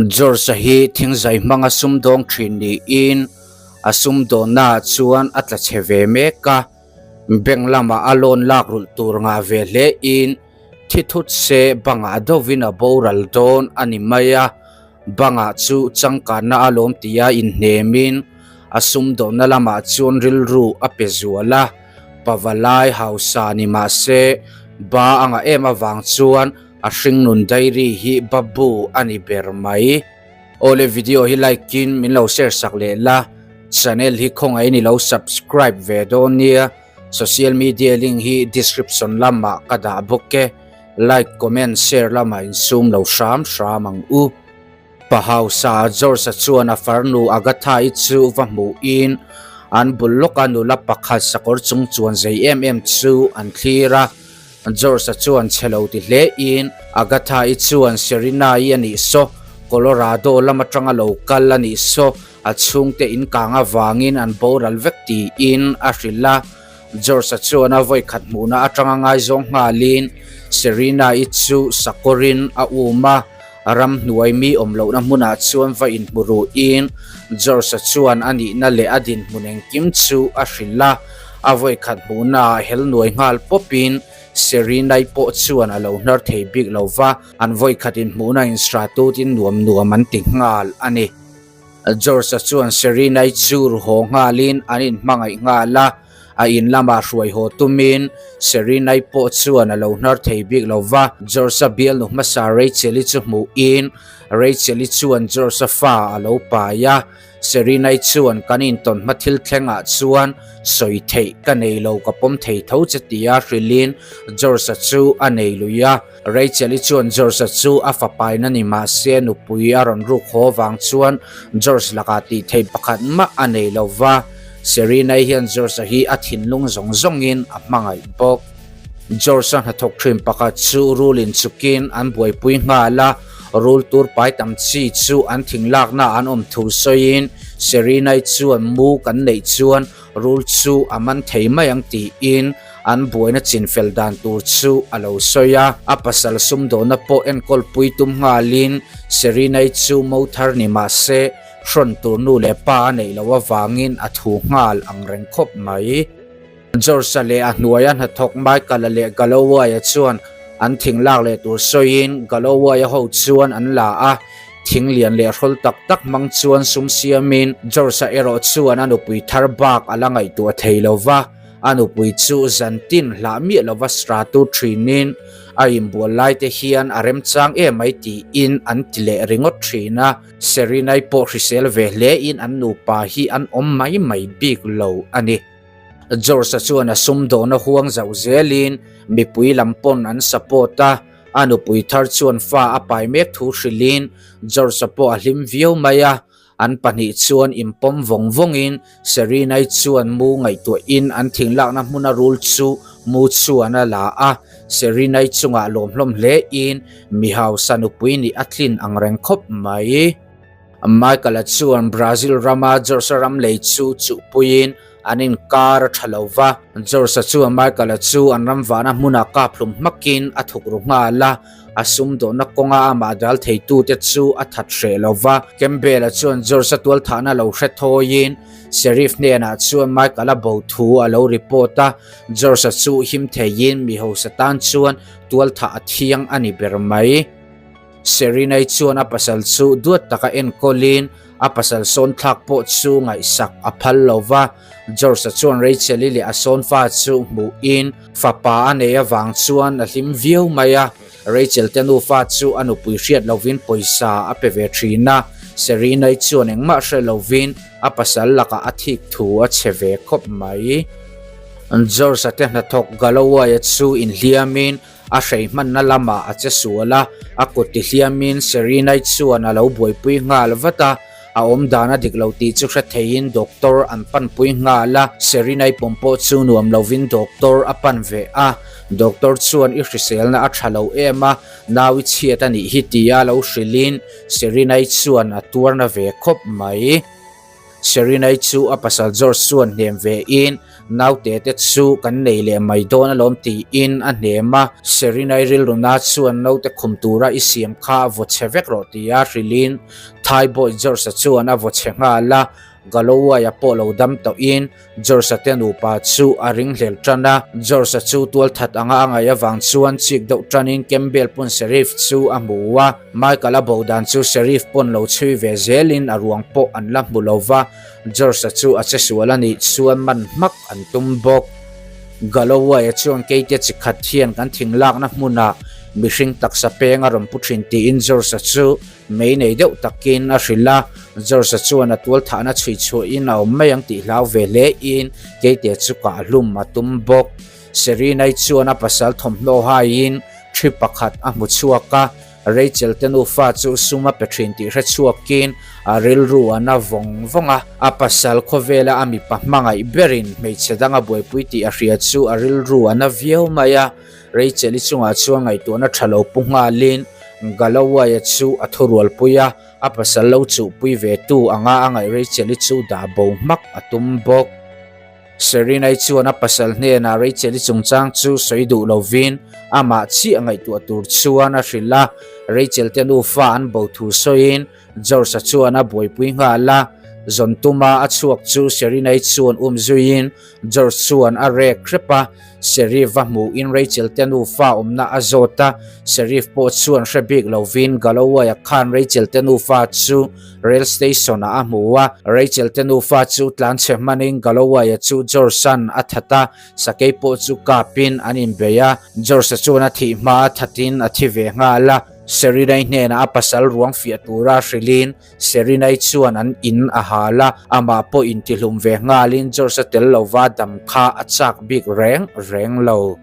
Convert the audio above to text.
George-a hi thingzai hmanga sumdawng thin niin a sumdawnnaah chuan a tla chhe ve mek a, bank lamah a loan lak rulh tur ngah ve hle in thi thut se bangah deuhin a boral dawn a ni mai a, bangah chu changkanna a lawm tia inhnemin a sumdawnna lamah chuan rilru a pe zual a, pavalai hausa ni mahse ba a ngah em avang chuan A hringnun diary hi babu a ni ber mai. Awle video hi like in min lo share sak leh la, channel hi khawngaihin i lo subscribe ve dawn nia, social media link hi description lamah ka dah bawk e, like comment share lamah insum lo hram hram ang u. Pa hausa George-a chuan a farnu Agatha-i chu va hmuhin an bul lawka nula pakhat sakawr chung chuan zei em em chu an thlir a. George-a chuan chhe lo ti hlein Agatha-i chuan Serena-i a nih saw, Colorado lam atanga lo kal a nih saw, a chhungte inkang avangin an boral vek tiin a hrilh a. George-a chuan a vawikhat hmuhna atanga ngaizawng nghalin Serena-i chu sakawrin a um a, ramhnuai mi awm lohna hmunah chuan va inhmu ruhin George-a chuan a nihna leh a dinhmun engkim chu a hrilh a, a vawikhat hmuhnaah hel nuai nghal pawpin Serena-i pawh chuan a lo hnar thei bik lo va, an vawikhat inhmuhna instratut-in nuam nuam an ti nghal a ni. George-a chuan Serena-i chu ru haw nghalin an inhmangaih nghal a, a in lamah hruai haw tumin Serena-i pawh chuan a lo hnar thei bik lo va. George-a bialnu hmasa Rachel-i chu hmuhin Rachel-i chuan George-a fa a lo pai a, Serena-i chuan kan intawn hma thil thlengah chuan sawi theih ka nei lo ka pawm thei tho che tia hrilhin George-a chu a nei lui a. Rachel-i chuan George-a chu a fapaina ni mah se nupui a rawn ruk haw vang chuan George lakah tih theih pakhat mah a nei lo va, Serena-i hian George-a hi a thinlung zawng zawngin a hmangaih bawk. George-a hnathawk thin pakhat chu rulin chukin an buaipui nghal a, rul tur pai tam chi chu an thing lakna an awm thu sawiin Serena-i chuan mu kan neih chuan Rul chu a man thei mai ang tiin an buaina chinfel dan tur chu a lo sawi a. A pasal sumdawhna pawh enkawl pui tum nghalin Serena-i chu mo thar ni mah se hrawn tur nu leh pa a neih loh avangin a thu nghal ang reng khawp mai. George-a leh a hnuaia hnathawk Michael-a leh Galloway-a chuan an thing lak leh tur sawiin Galloway-a ho chuan an la a. Thing lian leh hrawl tak tak hmang chuan sum siamin George-a erawh chuan a nupui thar bak a la ngaihtuah thei lo va, a nupui chu zantin hlah miah lova sratu thinin a inbual lai te hian a remchang em mai tiin an ti leh ringawt thin a. Serinai pawh hrisel ve hlein an nupa hi an awm mai mai bik lo a ni. George-a chuan a sumdawna huang zauh zelin mipui lam pawn an support a, A nupui thar chuan fa a pai mek thu hrilhin George-a pawh a hlim viau mai a, an pahnih chuan inpawm vawng vawngin Serena-i chuan mu ngaihtuahin an thinglakna hmuna rul chu mu chuan a la a, Serena-i chungah lawm hlawm hlein mi hausa nupui nih a tlin ang reng khawp mai. Michael-a chuan Brazil rama George-a ram lei chu chuhpuiin an inkar a tha lo va. George-a chuan Michael-a chu an ram vahna hmunah kap hlum hmakin a thuk ru nghal a, a sumdawhna kawnga amah dal theitute chu a that hreh lo va. Campbell-a chuan George-a tualthahna lo hre thawiin Sheriff hnenah chuan Michael-a bo thu a lo report a, George-a chu him theiin mi hausa tan chuan tualthah a thiang a ni ber mai. Serinai chuan a pasal chu duat taka enkawlin a pasal sawn thlak pawh chu ngaihsak a phal lo va. George-a chuan Rachel-i leh a sawn fa chu hmuhin fapa a nei avang chuan a hlim viau mai a. Rachel te nufa chu a nupui hriat lovin pawisa a pe ve thin a. Serinai chuan engmah hre lovin a pasal lakah a thik thu a chhe ve khawp mai. George-a te hnathawk Galloway-a chu inhliamin A hrei hmanna lamah a che sual a, a kut ti hliamin Serena-i chuan a lo buaipui nghal vat a, a awm dan a dik lo tih chu hre theiin doctor an panpui nghal a, Serena-i pawm pawh chu nuam lovin doctor a pan ve a, doctor chuan i hriselna a tha lo em a, nau i chhiat a nih hi tia lo hrilhin Serena-i chuan a tuarna ve khawp mai. Serena-i chu a pasal George chuan hnem ve in Naute te chu kan nei leh mai dawn alawm tiin a hnem a. Serinai rilruna chuan naute khum tura i siam kha a vaw chhe vek rawh tia hrilhin Thaibawi George-a chuan a vaw chhe nghal a. Galloway-a pawh lo dam tawhin George-a te nupa chu a ringhlel tan a. George-a chu tualthat anga a ngaih avang chuan chik deuh tanin Campbell pawn Sheriff chu a hmu a. Michael-a bo dan chu Sheriff pawn lo chhui ve zelin a ruang pawh an la hmu lo va. George-a chu a che sual a nih chuan man hmak an tum bawk. Galloway-a chuan keite chi khat hian kan thing lakna hmunah mihring taksa peng a rawn pu thin tiin George-a chu Mei nei deuh takin a hrilh a, George-a chuan a tual thahna chhui chhuahin a awm mai ang tih hlau ve hle in Keite chu kah hlum a tum bawk. Serena-i chuan a pasal thawmhnaw haiin thi pakhat a hmu chhuak a, Rachel te nufa chu sum a pe thin tih hre chhuakin a rilru a na vawng vawng a. A pasal khawvela a mipa hmangaih berin hmeichhe dang a buaipui tih a hria chu a rilru a na viau mai a. Rachel-i chungah chuan ngaihtuahna tha lo pu nghalin Galloway-a chu a thurualpui a, a pasal lo chuhpui ve tu anga a ngaih Rachel-i chu dah bo hmak a tum bawk. Serena-i chuan a pasal hnenah Rachel-i chungchang chu sawi duh lovin amah chiah ngaihtuah tur chuan a hrilh a, Rachel te nufa an bo thu sawiin George-a chuan a buaipui nghal a, zawn tuma a chhuak chu Serena-i chuan um zuiin George chuan a rek hrep a, Sheriff va hmuhin Rachel te nufa awmna a zawt a, Sheriff pawh chuan hre bik lovin Galloway-a khan Rachel te nufa chu rail station-ah a hmu a, Rachel te nufa chu tlanchhe hmanin Galloway-a chu George-a'n a that a, sakei pawh chu kapin an inbei a, George-a chuan a thih hma a thatin a thi ve nghal a. Serinai hnenah a pasal ruang fiah tura hrilhin Serinai chuan an in a hal a, amah pawh intihlum ve nghalin George-a tel lova dam kha a chak bik reng reng lo.